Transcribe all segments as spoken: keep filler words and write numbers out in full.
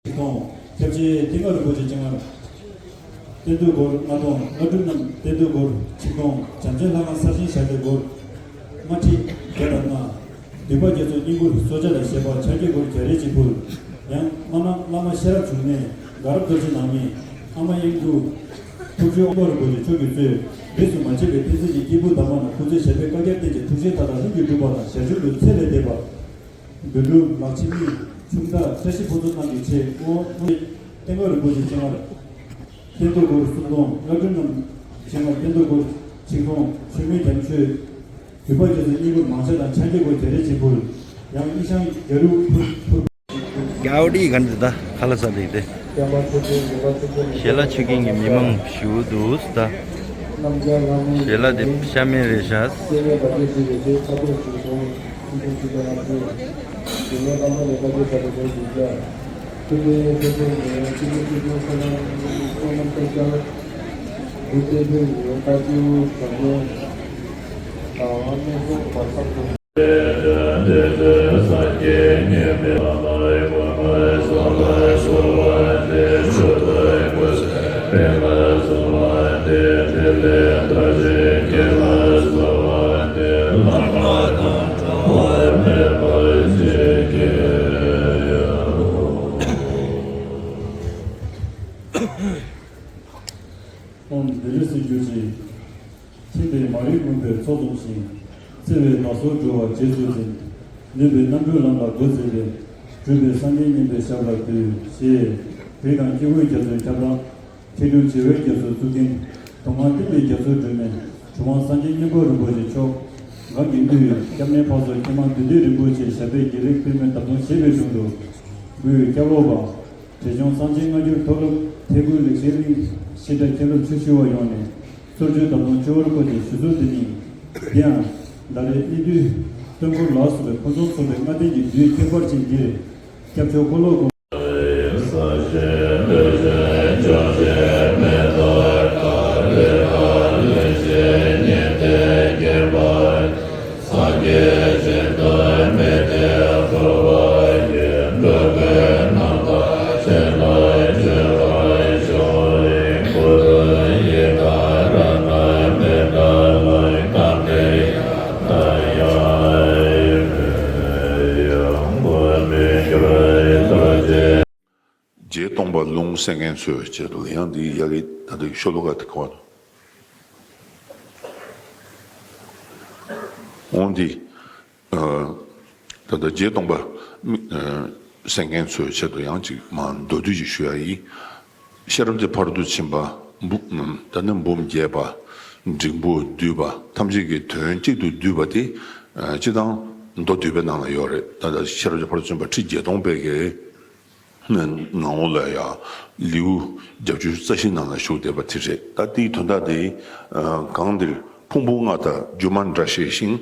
ཆིག་སྟོང་། སྐྱབས་རྗེ་ཏིང་ངེ་རིན་པོ་ཆེ་སྤྱན་སྔར་རྟེན་འབྲེལ་སྒོར་ལྔ་སྟོང་། བླ་སྤྲུལ་རྣམས་རྟེན་འབྲེལ་སྒོར་ཆིག་སྟོང་། བྱམས་ཆེན་ལྷ་ཁང་གསར་བཞེངས་ཞབས་པད་སྒོར་ལྔ་ཁྲི་བརྒྱ་དང་ལྔ། འདུས་པ་རྒྱ་མཚོ་བསྙེན་བཀུར་གསོལ་ཇ་དང་བཞེས་པ་ཕྱག་འཁྱེར་སྒོར་བརྒྱ་རེ་གཅིག་ཕུལ། ཡང་བླ་མ་བླ་མ་ཤེས་རབ་འབྱུང་གནས་དགའ་རབ་རྡོ་རྗེ་ནང་མི་ཨ་མ་གཡང་འགུགས། ཐུགས་སྤྲུལ་དབང་པོ་རིན་པོ་ཆེ་མཆོག་གིས་གཙོས་རིས་སུ་མ་ཆད་པའི་བསྟན་འཛིན་གྱི་སྐྱེས་བུ་དམ་པ་རྣམས་སྐུ་ཚེ་ཞབས་པད་བསྐལ་བརྒྱར་བརྟན་ཅིང་ཐུགས་བཞེད་མཐའ་དག་ལྷུན་གྱིས་གྲུབ་པ་དང་། ཞར་བྱུང་དུ་ཚེ་ལས་འདས་པ་དགེ་ཕྲུག་ལག་ཕྱིས་མི་ཆུང་བདག་བཀྲ་ཤིས་ཕུན་ཚོགས་རྣམས་ཀྱི་ཆེད་དབང་པོ་ཏིང་ངེ་རིན་པོ་ཆེ་སྤྱན་སྔར་རྟེན་འབྲེལ་སྒོར་སུམ་སྟོང་། བླ་སྤྲུལ་རྣམས་སྤྱན་སྔར་རྟེན་འབྲེལ་སྒོར་ཆིག་སྟོང་། མཆོད་མེ་རྒྱ་མཆོད། འདུས་པ་རྒྱ་མཚོ་བསྙེན་བཀུར་མང་ཇ་དང་ཕྱག་འཁྱེར་སྒོར་བརྒྱ་རེ་གཅིག་ཕུལ། ཡང་ཨི་ཤང་རྒྱ་རུ་ཕུར་ཕུར། ཀའོ་ཌི་ག་འདི་ད་ཁ་ལ་ས་འདི་དེ། ཞལ་ལག་མཆོད་མཁན་གྱི་མི་མང་ཞུ་འདུག་ད། ཞལ་ལག་དེ་ཤ་མེད་རེད་ཤག་ཨོཾ་བདེ་ལེགས་སུ་གྱུར་ཅིག། ཁྱིམ་པའི་མ་རིག་མུན་པའི་མཚོ་བཙུམས་ཤིང་། བརྩེ་བའི་བདག་སོགས་འགྲོ་བ་རྗེས་སུ་འཛིན། ནུས་པའི་རྣམ་གྲོལ་ལམ་ལ་འགོད་མཛད་པའི། སྒྲུབ་པའི་སངས་རྒྱས་མཉན་པའི་ཞབས་ལ་འདུད། ཞེས་རིགས་དང་སྐྱེ་བོའི་རྒྱ་མཚོའི་ཁྱབ་བདག། མཁས་གྲུབ་བྱེ་བའི་རྒྱ་མཚོ་བཙུགས་མཁན། མདོ་སྔགས་བསྟན་པའི་རྒྱ་མཚོ་སྒྲོན་མེ། གྲུབ་དབང་སངས་རྒྱས་མཉན་པ་རིན་པོ་ཆེ་མཆོག། ངག་གི་དབུས། སྐྱབས་གནས་ཕག་མཚོ་ཀྱེ་མ་བདུད་འདུལ་རིན་པོ་ཆེ་ཞབས་པད་དགེ་ལེགས་པདྨས་འདབ་སྟོང་བཞད་པའི་དྲུང་དུ། སྐུའི་སྐྱབས་འོག་པ། བྲེ་ཆུང་སངས་རྒྱས་སྔ་འགྱུར་མཐོ་སློབ་ཐེག་དགུའི་ལེགས་བཤད་གླིང་། ཤེས་བྱ་མཁན་སློབ་ཆོས་ཞུ་བ་ཡོངས་ནས། ཚུར་བྱོན་འདབ་སྟོང་སྤྱི་བོར་བཀོད་དེ་ཞུ་གསོལ་འདེབས་ནི། འདི་ཡང་ད་རེས་གནས་དུས་སྟོན་འཁོར་ལ་སོགས་པའི་ཕུན་སུམ་ཚོགས་པའི་ལྔ་ལྡན་གྱི་དུས་ཁྱད་པར་ཅན་འདིར། སྐྱབས་མཆོག་འཁོར་ལོ་སྒོམ། རྗེ་སྟོང་པ་ལུང་གསན་མཁན་ཚོའི་ཆེད་དུ་ཡང་འདི་ཡ་གི་ད་ལྟའི་ཤོ་ལོ་ཀ་དེ་གོ་འོང་འདི། ད་ལྟ་རྗེ་སྟོང་པ་མི་གསན་མཁན་ཚོའི་ཆེད་དུ་ཡང་ཅིག་མ་མདོར་བསྡུས་ཅིག་ཞུ་ཡ་ཡིན། ཤེས་རབ་ཀྱི་ཕ་རོལ་ཏུ་ཕྱིན་པ་འབུམ། ད་ནི་འབུམ་རྒྱས་པ། འབྲིང་པོ་བསྡུས་པ། ཐམས་ཅད་ཀྱི་དོན་གཅིག་ཏུ་བསྡུས་པ་དེ། སྤྱི་དང་མདོ་སྡུད་པའི་ནང་ལ་ཡོད་རེད། ད་ལྟ་ཤེས་རབ་ཀྱི་ཕ་རོལ་ཏུ་ཕྱིན་པ་ཁྲི་བརྒྱད་སྟོང་པའི་གི་ནང་ལོགས་ལ་ཡང་ལེའུ་བརྒྱད་ཅུ་རྩ་བཞི་ནང་ལ་བཞུགས་བསྡད་པ་དེ་རེད། ད་དེའི་དོན་དག་དེ་གང་འདིར། ཕུང་པོ་ལྔ་དང་སྒྱུ་མ་འདྲ་ཤེས་ཤིང་།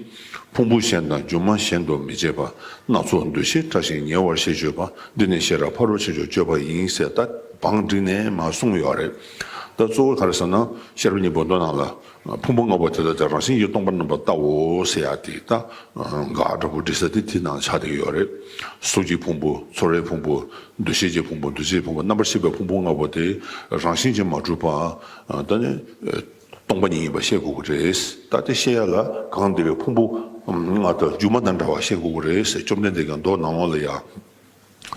ཕུང་པོ་གཞན་དང་སྒྱུ་མ་གཞན་དུ་མི་བྱེད་པ། སྣ་ཚོགས་འདུ་ཤེས་ཕྲ་ཞིང་ཉེ་བར་ཞེས་བརྗོད་པ། འདི་ནི་ཤེས་རབ་ཕ་རོལ་ཕྱིན་མཆོག་བརྗོད་པ་ཡིན་ཟེར་ད་བང་བསྒྲིགས་ནས་མར་གསུངས་ཡོད་རེད། ད་གཙོ་བོ་ག་རེ་ཟེར་ན་ཤེས་རབ་སྙིང་པོ་མདོ་ནང་ལ་ཕུང་པོ་ལྔ་པོ་དེ་དག་ཀྱང་རང་བཞིན་གྱིས་སྟོང་པར་རྣམ་པར་བལྟའོ་ཟེར་ཡ་དེ་ད་འགག་འདྲ་པོ་འགྲིག་ས་དེ་དེ་ནང་ཆགས་བསྡད་ཡོད་རེད། གཟུགས་ཀྱི་ཕུང་པོ། ཚོར་བའི་ཕུང་པོ། འདུ་ཤེས་ཀྱི་ཕུང་པོ། འདུ་བྱེད་ཕུང་པོ། རྣམ་པར་ཤེས་པའི་ཕུང་པོ་ལྔ་པོ་དེ་རང་བཞིན་གྱིས་མ་གྲུབ་པ། ད་ནི། སྟོང་པ་ཉིད་ཡིན་པ་ཤེས་དགོས་ཀྱི་རེད། ད་དེ་ཤེས་ཡ་ལ་གང་འདི་རེད། ཕུང་པོ་ལྔ་དང་སྒྱུ་མ་དང་འདྲ་བ་ཤེས་དགོས་ཀྱི་རེད་ཟེར། བཅོམ་ལྡན་འདས་ཀྱིས་མདོ་ནང་ལོགས་ལ་ཡང་།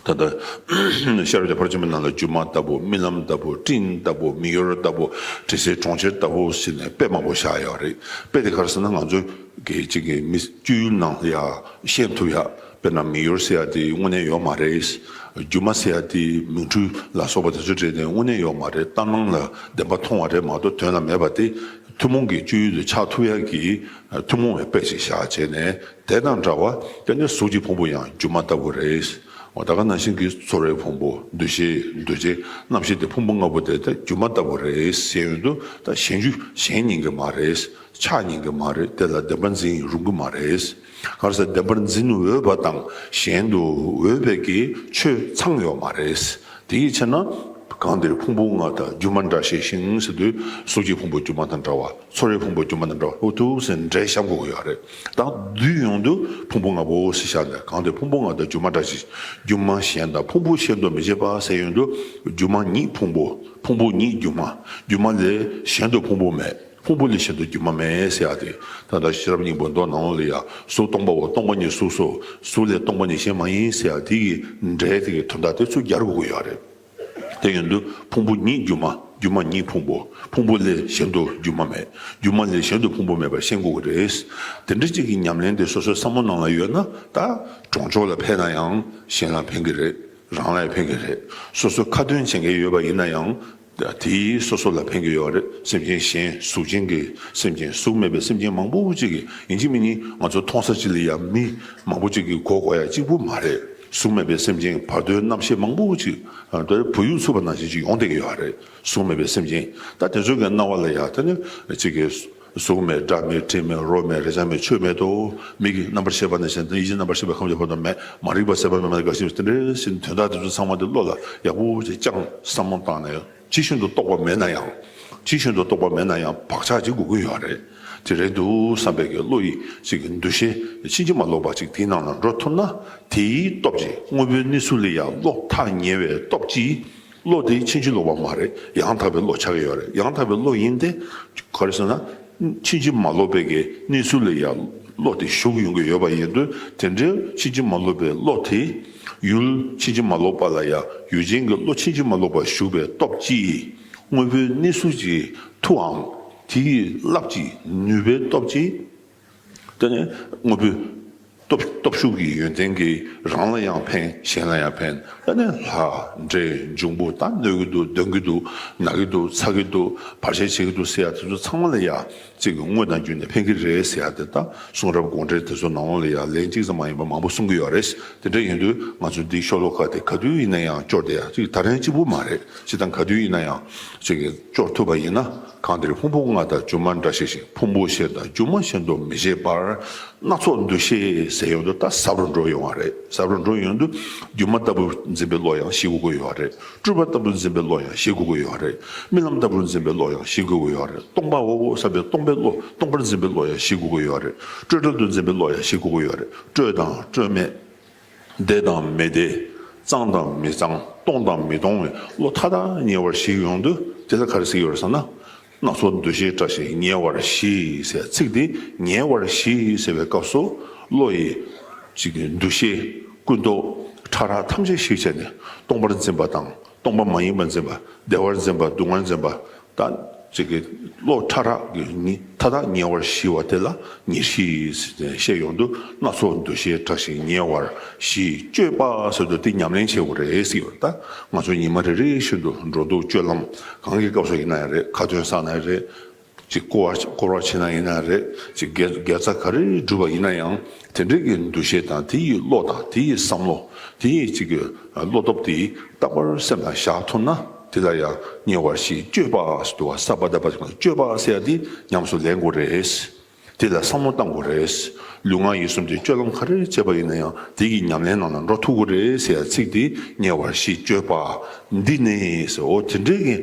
ད་ལྟ་ཤེས་རབ་ཀྱི་ཕར་ཕྱིན་པའི་ནང་ལ་སྒྱུ་མ་ལྟ་བུ། རྨི་ལམ་ལྟ་བུ། སྤྲིན་ལྟ་བུ། མིག་ཡོར་ལྟ་བུ། དྲི་ཟའི་གྲོང་ཁྱེར་ལྟ་བུ་ཟེར་ནས་དཔེ་མང་པོ་བཞག་ཡོད་རེད། དཔེ་དེ་ག་རེ་ཟེར་ན་ང་ཚོ་གི་གཅིག་གི་མི་སྤྱོད་ཡུལ་ནང་ལ་ཡང་ཤེས་ཐུབ་ཡ། དཔེར་ན་མིག་ཡོར་ཟེར་ཡ་དེ་དངོས་གནས་ཡོད་མ་རེད། སྒྱུ་མ་ཟེར་ཡ་དེ་མིག་འཕྲུལ་ལ་སོགས་པ་དེ་ཚོ་སྤྲད་ནས་དངོས་གནས་ཡོད་མ་རེད། ལྟ་སྣང་ལ་བདེན་པ་མཐོང་བ་རེད་མ་གཏོགས་དོན་ལ་མེད་པ་དེ་ཐུན་མོང་གི་སྤྱོད་ཡུལ་དུ་ཆགས་ཐུབ་ཡ་གི་ཐུན་མོང་བའི་དཔེ་ཞིག་བཞག་བྱས་ནས། དེ་དང་འདྲ་བ་དེ་ནི་གཟུགས་ཀྱི་ཕུང་པོ་ཡང་སྒྱུ་མ་ལྟ་བུ་རེད། འོ་ད་ག་ནང་བཞིན་གྱི་ཚོར་བའི་ཕུང་པོ། འདུ་ཤེས། འདུ་བྱེད། རྣམ་ཤེས་དེ་ཕུང་པོ་ལྔ་པོ་དེ་ད་སྒྱུ་མ་ལྟ་བུ་རེད་ཟེར་ཡོང་དུས་ད་གཞན་རྒྱུ་གཞན་ཡིན་གྱི་མ་རེད། ཆགས་ཉན་གྱི་མ་རེད། དེ་ལ་བདེན་པར་འཛིན་རུང་གི་མ་རེད། ག་རེ་ཟེར། བདེན་པར་འཛིན་འོས་པ་དང་གཞན་དུ་འོས་པའི་གི་ཆོས་ཚང་ཡོད་མ་རེད། དེ་ཡི་ཕྱིར་ན་ གང་འདིར་ཕུང་པོ་ལྔ་དང་སྒྱུ་མ་འདྲ་ཤེས་ཤིང་ཟེར་དུས་གཟུགས་ཀྱི་ཕུང་པོ་སྒྱུ་མ་དང་འདྲ་བ། ཚོར་བའི་ཕུང་པོ་སྒྱུ་མ་དང་འདྲ་བ། འོ་འདུག་སེ་འདྲེས་བཞག་དགོས་ཀྱི་ཡོད་རེད། ད་བསྡུས་ཡོང་དུས་ཕུང་པོ་ལྔ་པོ་ཟེར་བཞག་ནས། གང་འདིར་ཕུང་པོ་ལྔ་དང་སྒྱུ་མ་འདྲ་ཤེས། སྒྱུ་མ་གཞན་དང་ཕུང་པོ་གཞན་དུ་མི་བྱེད་པ་ཟེར་ཡོང་དུས། སྒྱུ་མ་ཉིད་ཕུང་པོ། ཕུང་པོ་ཉིད་སྒྱུ་མ། སྒྱུ་མ་ལས་གཞན་དུ་ཕུང་པོ་མེད། ཕུང་པོ་ལས་གཞན་དུ་སྒྱུ་མ་མེད་ཟེར་ཡ་དེ། ད་ལྟ་ཤེས་རབ་སྙིང་པོའི་མདོ་ནང་ལ་ཡ། གཟུགས་སྟོང་པའོ། སྟོང་པ་ཉིད་གཟུགས་སོ། གཟུགས་ལས་སྟོང་པ་ཉིད་གཞན་མ་ཡིན་ཟེར་ཡ་དེ་གི་འགྲེལ་དེ་གི་དོན་དག་དེ་ཚུར་སྦྱར་དགོས་ཀྱི་ཡོད་རེད། དེ་ཡིན་དུས་ཕུང་པོ་ཉིད་སྒྱུ་མ། སྒྱུ་མ་ཉིད་ཕུང་པོ། ཕུང་པོ་ལས་གཞན་དུ་སྒྱུ་མ་མེད། སྒྱུ་མ་ལས་གཞན་དུ་ཕུང་པོ་མེད་པར་ཤེས་དགོས་ཀྱི་རེད། དེ་འདྲ་ཅིག་གི་ཉམས་ལེན་དེ་སོ་སོའི་བསམ་བློ་ནང་ལ་ཡོད་ན། ད་གྲོང་ཆོག་ལ་ཕན་ན་ཡང་གཞན་ལ་ཕན་གྱི་རེད། རང་ལ་ཡང་ཕན་གྱི་རེད། སོ་སོ་ཁ་ཏོན་བྱེད་མཁན་ཡོད་པ་ཡིན་ན་ཡང་། དེས་སོ་སོ་ལ་ཕན་གྱི་ཡོད་རེད། སེམས་ཅན་གཞན་གཟུགས་ཅན་གྱི་སེམས་ཅན། གཟུགས་མེད་པའི་སེམས་ཅན་མང་པོ་ཅིག་གིས། ཡིན་གཅིག་མིན་གཉིས་ང་ཚོ་མཐོང་ས་ཅིག་ལ་ཡང་མི་མང་པོ་ཅིག་གིས་མགོ་སྐོར་ཡ་གཅིག་པུ་མ་རེད། གཟུགས་མེད་པའི་སེམས་ཅན་བར་དོའི་རྣམ་ཤེས་མང་པོ་ཅིག་ཨ། ད་བུ་ཡུག་འཚུབ་པ་ནང་བཞིན་ཅིག་ཡོང་བསྡད་ཀྱི་ཡོད་རེད། གཟུགས་མེད་པའི་སེམས་ཅན། ད་དེ་ཚོའི་གི་སྣང་བ་ལ་ཡང་ད་ནི་ཅིག་གིས། གཟུགས་མེད། སྒྲ་མེད། དྲི་མེད། རོ་མེད། རེག་བྱ་མེད། ཆོས་མེད་དོ། མིག་གི་རྣམ་པར་ཤེས་པ་ནང་བཞིན་དུ་ཡིད་ཀྱི་རྣམ་པར་ཤེས་པའི་ཁམས་ཀྱི་བར་དུ་མེད། མ་རིག་པ་ཟད་པ་མེད་མ་དེ་འགའ་ཞིག་དེ་འདྲའི་ཟིན། དོན་དག་དེ་ཚོ་ཚང་མ་དེ་བློ་ལ་ཡག་པོ་ཅིག་བཅངས། བསམ་བློ་བཏང་ནས། ཇི་བཞིན་དུ་རྟོགས་པ་མེད་ན་ཡང་། ཇི་བཞིན་དུ་རྟོགས་པ་མེད་ན་ཡང་བག་ཆགས་ཅིག་དགོས་ཀྱི་ཡོད་རེད། དེ་རེད་འདུག་བསམ་པའི་གི་བློ་ཡི་ཅིག་གི་འདུ་ཤེས་ཕྱིན་ཅི་མ་ལོག་པ་ཅིག་དེའི་ནང་ལ་འགྲོ་ཐུབ་ན། དེའི་སྟོབས་ཀྱིས་དངོས་པོའི་གནས་ཚུལ་ལ་ཡང་བློ་ཐག་ཉེ་བའི་སྟོབས་ཀྱིས། བློ་དེ་ཕྱིན་ཅི་ལོག་པ་མ་རེད། ཡང་དག་པའི་བློ་ཆགས་ཀྱི་ཡོད་རེད། ཡང་དག་པའི་བློ་ཡིན་ཏེ། ག་རེ་ཟེར་ན། ཕྱིན་ཅི་མ་ལོག་པའི་གི་གནས་ཚུལ་ལ་ཡང་བློ་དེ་ཞུགས་ཡོང་གི་ཡོད་པ་ཡིན་དུས། དེ་འདྲའི་ཕྱིན་ཅི་མ་ལོག་པའི་བློ་དེ། ཡུལ་ཕྱིན་ཅི་མ་ལོག་པ་ལ་ཡང་ཡུལ་ཅན་གྱི་བློ་ཕྱིན་ཅི་མ་ལོག་པ་ཞུགས་པའི་སྟོབས་ཀྱིས། དངོས་པོའི་གནས་ཚུལ་གྱི་མཐུའམ། དེའི་རླབས་ཀྱི་ནུས་པའི་སྟོབས་ཀྱིས། དེ་ནས་དངོས་པོའི་སྟོབས། སྟོབས་ཤུགས་ཀྱི་ཡོན་ཏན་གྱིས་རང་ལ་ཡང་ཕན། གཞན་ལ་ཡང་ཕན། དེ་ནས་ལྷ་འདྲེ་འབྱུང་པོ། ད་གནོད་ཀྱི་འདུག་འདོན་གྱི་འདུག་ན་གི་འདུག་ཚ་གི་འདུག་བར་ཆད་བྱེད་ཀྱི་འདུག་ཟེར་ཡ་དེ་ཚོ་ཚང་མ་ལ་ཡ་ཅིག་དངོས་དང་བརྒྱུད་ནས་ཕན་གྱི་རེད་ཟེར་ཡ་དེ། ད་གསུང་རབ་དགོངས་འགྲེལ་དེ་ཚོ་ནང་ལོགས་ལ་ཡ་ལན་གཅིག་ཙམ་མ་ཡིན་པ་མང་པོ་གསུང་གི་ཡོད་རེད། དེ་འདྲ་ཡིན་དུས་ང་ཚོ་འདིའི་ཤོ་ལོ་ཀ་དེ་ག་དུས་ཡིན་ན་ཡང་སྐྱོར་བསྡད་ཡ་ཅིག་ད་རན་གཅིག་པུ་མ་རེད། ཅི་ལྟར་ག་དུས་ཡིན་ན་ཡང་ཅིག་གི་སྐྱོར་ཐུབ་པ་ཡིན་ན། གང་འདིར་ཕུང་པོ་ལྔ་དང་སྒྱུ་མ་འདྲ་ཤེས་ཤིང་། ཕུང་པོ་གཞན་དང་སྒྱུ་མ་གཞན་དུ་མི་བྱེད་པར། སྣ་ཚོགས་འདུ་ཤེས་ཟེར་ཡོང་དུས་ད་ཟབ་རུ་འགྲོ་ཡོང་བ་རེད། ཟབ་རུ་འགྲོ་ཡོང་དུས་སྒྱུ་མ་ལྟ་བུར་འཛིན་པའི་བློ་ཡང་ཞིག་དགོས་ཀྱི་ཡོད་རེད། སྤྲུལ་པ་ལྟ་བུར་འཛིན་པའི་བློ་ཡང་ཞིག་དགོས་ཀྱི་ཡོད་རེད། རྨི་ལམ་ལྟ་བུར་འཛིན་པའི་བློ་ཡང་ཞིག་དགོས་ཀྱི་ཡོད་རེད། སྟོང་པའོ་བསམ་པའི་སྟོང་པའི་བློ། སྟོང་པར་འཛིན་པའི་བློ་ཡང་ཞིག་དགོས་ཀྱི་ཡོད་རེད། སྤྲོས་བྲལ་དུ་འཛིན་པའི་བློ་ཡང་ཞིག་དགོས་ཀྱི་ཡོད་རེད། སྤྲོས་དང་སྤྲོས་མེད། བདེ་དང་མི་བདེ། གཙང་དང་མི་གཙང་། སྟོང་དང་མི་སྟོང་བའི་བློ་མཐའ་དག་ཉེ་བར་ཞིག་ཡོང་དུས། དེ་ལ་ག་རེ་ཟེར་གྱི་ཡོད་རེད་ཟེར་ན། སྣ་ཚོགས་འདུ་ཤེས་བྲལ་ཞིང་ཉེ་བར་ཞི་ཟེར་ཚིག་འདི། ཉེ་བར་ཞི་ཟེར་བའི་སྐབས་སུ་བློ་ཡི་ཅིག་གི་འདུ་ཤེས་ཀུན་རྟོག་ཕྲ་རགས་ཐམས་ཅད་ཞིག་བྱས་ནས། སྟོང་པར་འཛིན་པ་དང་སྟོང་པ་མ་ཡིན་པར་འཛིན་པ། བདེ་བར་འཛིན་པ། སྡུག་བསྔལ་འཛིན་པ། ད་ཅིག་གི་བློ་ཕྲ་རགས་ཀྱི་ཉི་མཐའ་དག་ཉེ་བར་ཞི་བ་དེ་ལ་ཉེར་ཞི་ཟེར་ཏེ་བཤད་ཡོང་དུས། སྣ་ཚོགས་འདུ་ཤེས་བྲལ་ཞིང་ཉེ་བར་ཞི། སྤྱོད་པ་ཟེར་དུས་དེ་ཉམས་ལེན་བྱེད་དགོས་རེད་ཟེར་གྱི་ཡོད། ད་ང་ཚོ་ཉི་མ་རེ་རེ་བཞིན་དུ་འགྲོ་འདུག་སྤྱོད་ལམ་གང་གི་སྐབས་སུ་ཡིན་ན་ཡང་རེད། ཁ་ཏོན་བསགས་ན་ཡང་རེད། ཅིག་སྐོར་བ་སྐོར་བ་བྱེད་ན་ཡིན་ན་རེད། ཅིག་དགེ་དགེ་རྩ་ག་རེ་སྒྲུབ་པ་ཡིན་ན་ཡང་། དེ་འདྲའི་གི་འདུ་ཤེས་དང་། དེ་ཡི་བློ་དང་། དེ་ཡི་བསམ་བློ། དེ་ཡི་ཅིག་གི་བློ་སྟོབས་དེ་རྟག་པར་སེམས་ལ་བཞག་ཐུབ་ན། དེ་ལ་ཡང་ཉེ་བར་ཞི། སྤྱོད་པ་ཟེར་དུས་ས་པ་ད་པ་ཅིག་སྤྱོད་པ་ཟེར་ཡ་དེ་ཉམས་སུ་ལེན་དགོས་རེད། དེ་ལ་བསམ་བློ་བཏང་དགོས་རེད། ལུས་ངག་ཡིད་གསུམ་གྱི་སྤྱོད་ལམ་ག་རེ་བྱས་པ་ཡིན་ན་ཡང་། དེ་ཡི་ཉམས་ལེན་ནང་ལ་འགྲོ་ཐུབ་དགོས་རེད་ཟེར་ཡ་ཚིག་དེ། ཉེ་བར་ཞི། སྤྱོད་པ་འདི་ནི་ཟེར། འོ་དེ་འདྲའི་གི་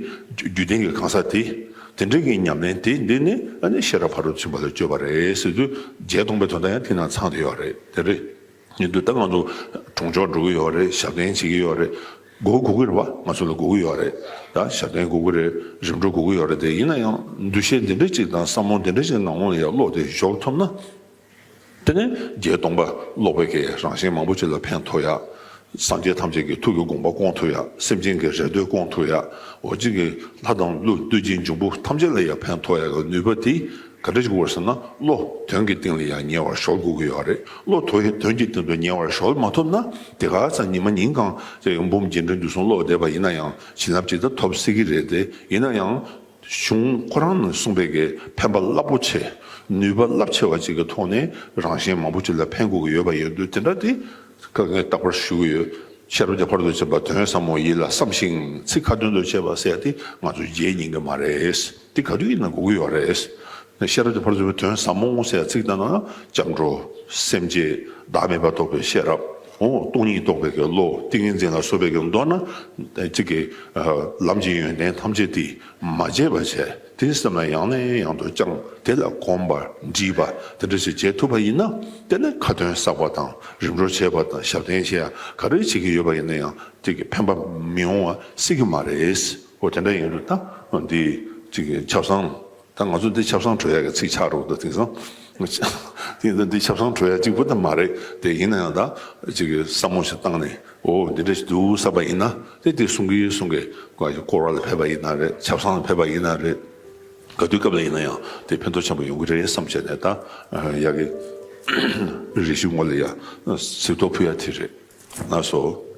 རྒྱུད་ལྡན་གྱི་གང་ཟག་དེ། དེ་འདྲའི་གི་ཉམས་ལེན་དེ། འདི་ནི་ཨ་ནི་ཤེས་རབ་ཕ་རོལ་ཏུ་ཕྱིན་པ་ལ་སྤྱོད་པ་རེད་ཟེར་དུས། བརྒྱད་སྟོང་པའི་དོན་དག་ཡང་དེ་ནང་ཚང་བསྡད་ཡོད་རེད། དེ་རེད། ཡིན་དུས་ད་ང་ཚོ་གྲོང་ཆོག་འགྲོ་གི་ཡོད་རེད། ཞབས་བརྟན་བྱེད་ཀྱི་ཡོད་རེད། དགོས་དགོས་ཀྱི་རེད་པ། ང་ཚོ་ལ་དགོས་ཀྱི་ཡོད་རེད། ད་ཞབས་བརྟན་དགོས་ཀྱི་རེད། རིམ་གྲོ་དགོས་ཀྱི་ཡོད་རེད་དེ། ཡིན་ན་ཡང་འདུ་ཤེས་འདི་འདྲ་ཅིག་དང་བསམ་བློ་འདི་འདྲ་ཅིག་ནང་ལོགས་ལ་ཡང་བློ་དེ་འཇོག་ཐུབ་ན། དེ་ནས་བརྒྱད་སྟོང་པ་ཀློག་པའི་གི་རང་གཞན་མང་པོ་ཅིག་ལ་ཕན་ཐོགས་ཡ། སངས་རྒྱས་ཐམས་ཅད་ཀྱི་ཐུགས་ཀྱི་དགོངས་པ་སྐོང་ཐུབ་ཡ། སེམས་ཅན་གྱི་རེ་འདོད་སྐོང་ཐུབ་ཡ། འོ་ཅིག་གི་ལྷ་དང་ཀླུ་གདུལ་བྱའི་འབྱུང་པོ་ཐམས་ཅད་ལ་ཡང་ཕན་ཐོགས་ཡ་གི་ནུས་པ་དེ། ག་འདྲ་ཞིག་དགོས་ཟེར་ན། བློ་དོན་གྱི་སྟེང་ལ་ཡང་ཉེ་བར་གཞོལ་དགོས་ཀྱི་ཡོད་རེད། བློ་དོ་དོན་གྱི་སྟེང་དུ་ཉེ་བར་གཞོལ་མ་ཐུབ་ན། དེ་ག་ཚ་ཉི་མ་ཉིན་གང་ཅིག་འབུམ་རྒྱས་འབྲིང་བསྡུས་གསུམ་ཀློག་བསྡད་པ་ཡིན་ན་ཡང་། བྱིན་རླབས་ཅིག་ད་ཐོབ་སྲིད་ཀྱི་རེད་དེ། ཡིན་ན་ཡང་། གཞུང་ཁོ་རང་ནས་གསུངས་པའི་གི་ཕན་པ་རླབས་པོ་ཆེ། ནུས་པ་རླབས་ཆེ་བ་ཅིག་གི་ཐོག་ནས་རང་གཞན་མང་པོ་ཅིག་ལ་ཕན་དགོས་ཀྱི་ཡོད་པ་ཡིན་དུས། དེ་འདྲ་དེ་ཁ་ངས་རྟག་པར་ཞུ་གི་ཡོད། ཤེས་རབ་ཀྱི་ཕ་རོལ་ཏུ་ཕྱིན་པ་དོན་ཟབ་མོ་ཡིད་ལ་བསམ་ཞིང་། ཚིག་ཁ་ཏོན་དུ་བྱས་པ་ཟེར་ཡ་དེ་ང་ཚོ་བརྗེད་ཉན་གྱི་མ་རེད། དེ་ག་དུས་ཡིན་ན་དགོས་ཀྱི་ཡོད་རེད། ཤེས་རབ་ཀྱི་ཕ་རོལ་ཏུ་ཕྱིན་པའི་དོན་ཟབ་མོ་ཟེར་ཡ་ཚིག་དང་ན། སྐྱབས་འགྲོ། སེམས་བསྐྱེད། བདག་མེད་པ་རྟོགས་པའི་ཤེས་རབ། འོ། སྟོང་ཉིད་རྟོགས་པའི་གི་བློ། ཏིང་ངེ་འཛིན་ལ་སོགས་པའི་གི་མདོར་ན་གཅིག་གི་ལམ་གྱི་ཡོན་ཏན་ཐམས་ཅད་དེ་མ་བརྗེད་པ་བྱས། དེའི་སེམས་ལ་ཡང་ནས་ཡང་དུ་བཅངས། དེ་ལ་གོམས་པ་འདྲིས་པ་དེ་འདྲ་ཞིག་བྱེད་ཐུབ་པ་ཡིན་ན། དེ་ནི་ཁ་ཏོན་བསགས་པ་དང་རིམ་གྲོ་བྱས་པ་དང་ཞབས་བརྟན་བྱས་ཡ་ག་རེ་བྱེད་ཀྱི་ཡོད་པ་ཡིན་ན་ཡང་དེ་གི་ཕན་པ་མི་ཡོང་བ་སྲིད་ཀྱི་མ་རེད། འོ། དེ་འདྲ་ཡིན་དུས་ད་འདི་གཅིག་གི་ཆབ་གསང་། ད་ང་ཚོ་འདི་ཆབ་གསང་གྲོལ་ཡག་གི་ཚིག་ཆགས་འགྲོ་འདུག་དེང་སང་། དེ་འདི་ཆབ་གསང་གྲོལ་ཡག་གཅིག་པུ་ད་མ་རེད་དེ། ཡིན་ན་ཡང་ད་གཅིག་གི་བསམ་བློ་ཞིག་བཏང་ནས། འོ། འདི་འདྲ་ཞིག་འདུག་བསམ་པ་ཡིན་ན། དེ་དེ་གསུང་གི་གསུང་གི་བསྐོར་བ་ལ་ཕེབས་པ་ཡིན་ན་རེད། ཆབ་གསང་ལ་ཕེབས་པ་ཡིན་ན་རེད། ག་དུས་སྐབས་ལ་ཡིན་ན་ཡང་དེ་ཕན་ཐོགས་ཆེན་པོ་ཡོང་གི་རེད་བསམ་བྱས་ནས། ད་ཡག་གི་རེ་ཞུ་ངོ་ལ་ཡ་གཟིགས་རྟོག་ཕུལ་ཡ་དེ་རེད། ལགས་སོ།